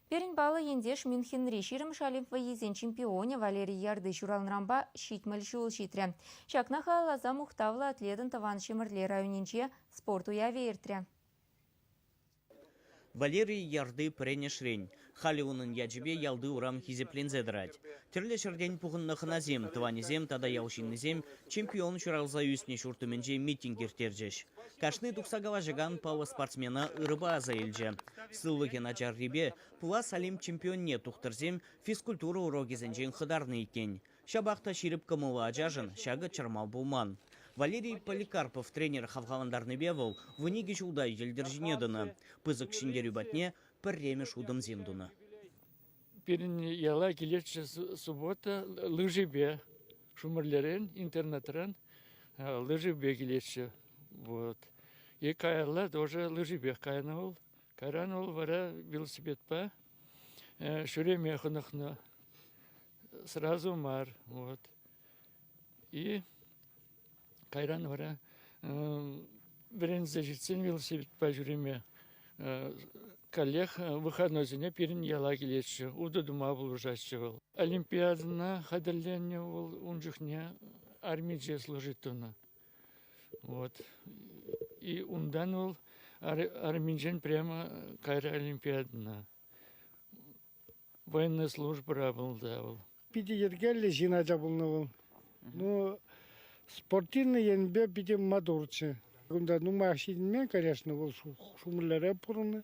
Пирӗн паллӑ ентеш Мюнхенри 20 Олимп вӑййисен чемпионӗ Валерий Ярды ҫуралнӑранпа 70 ҫул ҫитрӗ. Ҫакна халалласа мухтавлӑ атлетӑн тӑван Ҫӗмӗрле районӗнче спорт уявӗ иртрӗ. Валерий Ярды пӗренешрен. Халӗ унӑн ячӗпе ялти урам хисепленсе тӑрать. Тӗрлӗ ҫӗртен пухӑннӑ хӑнасем, тӑванӗсем тата ял ҫыннисем чемпион ҫуралса ӳснӗ ҫурт умӗнче митинг ирттерчӗҫ. Кашни тухса калаҫакан паллӑ спортсмена ырӑпа аса илчӗ. Сывлӑхӗ начаррипе пулас Олимп чемпионне тухтӑрсем физкультура урокӗсенчен хӑтарнӑ иккен. Ҫапах та ҫирӗп кӑмӑллӑ ачашӑн ҫакӑ чӑрмав пулман. Валерий Поликарпов тренер хавхалантарнипе вӑл 12 ҫулта йӗлтӗр ҫине тӑнӑ. Пысӑк ҫӗнтерӳ патне пӗрремӗш утӑмсем тунӑ. Пирӗн яла килетчӗ суббота лыжипе Шумерлерен, интернатран лыжипе килетчӗ. Вот. И каялла тоже лыжипех кайнӑ вӑл. Кайран вӑл вара велосипедпа ҫӳреме хӑнӑхнӑ. Сразу мар. Вот. И кайран вара вӗренсе ҫитсен велосипедпа ҫӳреме каллех выходнойсене пирӗн яла килетчӗ, утӑ тума пулӑшатчӗ вӑл. Олимпиадӑна хатӗрленнӗ вӑл ун чухне арминче служить тунӑ. Вот. И унтан вӑл арминчен прямо кайрӗ Олимпиадӑна. Военная службӑра пулнӑ вӑл. Питӗ йӗркеллӗ ҫын ача пулнӑ вӑл. Ну, спортивный енпе питӗ маттурччӗ. Кунта нумаях ҫитӗнмен, конечно, вӑл Шумерлере пурӑннӑ.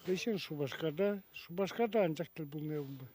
Хыҫҫӑн Шупашкарта. Шупашкарта анчах тӗл пулнӑ унпа.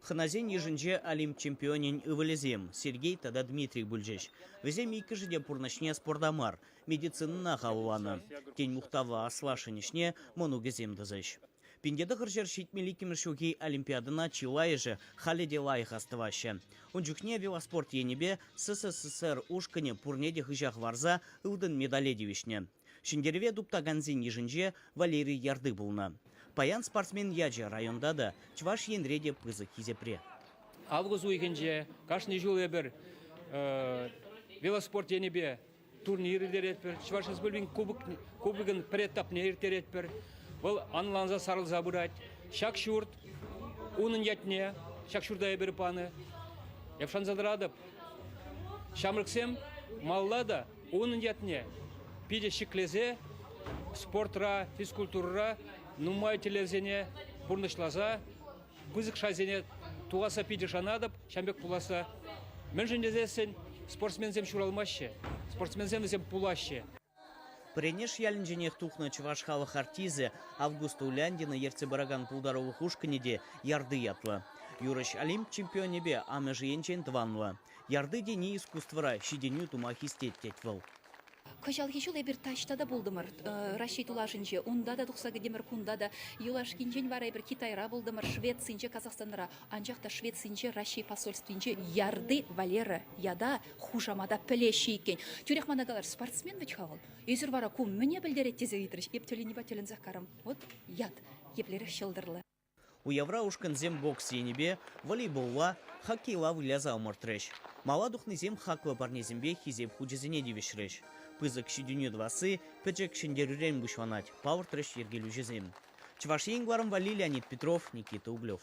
Хӑнасен йышӗнче Олимп чемпионӗн ывӑлӗсем Сергей тата Дмитрий пулчӗҫ. Вӗсем иккӗшӗ те пурнӑҫне спорта мар, медицинӑна халалланӑ. Тен, мухтавлӑ аслашшӗн ӗҫне мӑнукӗсем тӑсӗҫ. 1972 ҫулхи Олимпиадӑна чылайӑшӗ халӗ те лайӑх астӑваҫҫӗ. Ун чухне велоспорт енӗпе СССР ушкӑнӗ пурне те хыҫа хӑварса ылтӑн медале тивӗҫнӗ. Ҫӗнтерӗве туптакансен йышӗнче Валерий Ярды пулнӑ. Паян спортсмен ячӗ районта та, Чӑваш Енре те пысӑк хисепре. Август уйӑхӗнче кашни ҫул эпир велоспорт енӗпе турнир ирттеретпӗр, Чӑваш Республикин кубокӗн пӗр этапне ирттеретпӗр. Вӑл анланса сарӑлса пырать. Ҫак ҫурт унӑн ятне, ҫак ҫурта эпир панӑ. Эп шанса тӑратӑп, ҫамрӑксем малалла та унӑн ятне питӗ ҫӗклесе спортра, физкультурӑра нумай тӗллевсене пурнӑҫласа пысӑк шайсене тухасса питӗ шанатӑп, ҫавӑн пек пуласса. Мӗншӗн тесессӗн спортсменсем ҫуралмаҫҫӗ, спортсменсем вӗсем пулаҫҫӗ. Пӗренеш ялӗнченех тухнӑ чӑваш халӑх артисчӗ Августа Уляндина ертсе пыракан пултарулӑх ушкӑнӗ те Ярды ятлӑ. Юрӑҫ Олимп чемпионӗпе амӑшӗ енчен тӑванлӑ. Ярды тени искусствӑра ҫитӗнӳ тума хистет тет вӑл. Кӑҫалхи ҫул эпир таҫта та пултӑмӑр Раҫҫей тулашӗнче. Унта та тухса кӗтӗмӗр, кунта та. Юлашкинчен вара эпир Китайра пултӑмӑр, Швецинче, Казахстанра. Анчах та Швецинче Раҫҫей посольствинче Ярды Валера ята хушамата пӗлеҫҫӗ иккен. Тӳрех мана калар, спортсмен вӗт-ха вӑл. Эсир вара ку мӗне пӗлтерет тесе ыйтрӗҫ. Эп тӗлӗннипе тӗлӗнсех карӑм. Вот ят еплерех ҫӑлтӑрлӑ. Уявра ушкӑнсем бокс енӗпе, волейболла, хоккейла выляса ӑмӑртрӗҫ. Мала тухнисем хаклӑ парнесемпе хисеп хучӗсене тивӗҫрӗҫ. Пысӑк ҫитӗнӳ тӑвасси пӗчӗк ҫӗнтерӳрен пуҫланать, палӑртрӗҫ йӗркелӳҫӗсем. Чӑваш Ен кӑларӑм валли Леонид Петров, Никита Углев.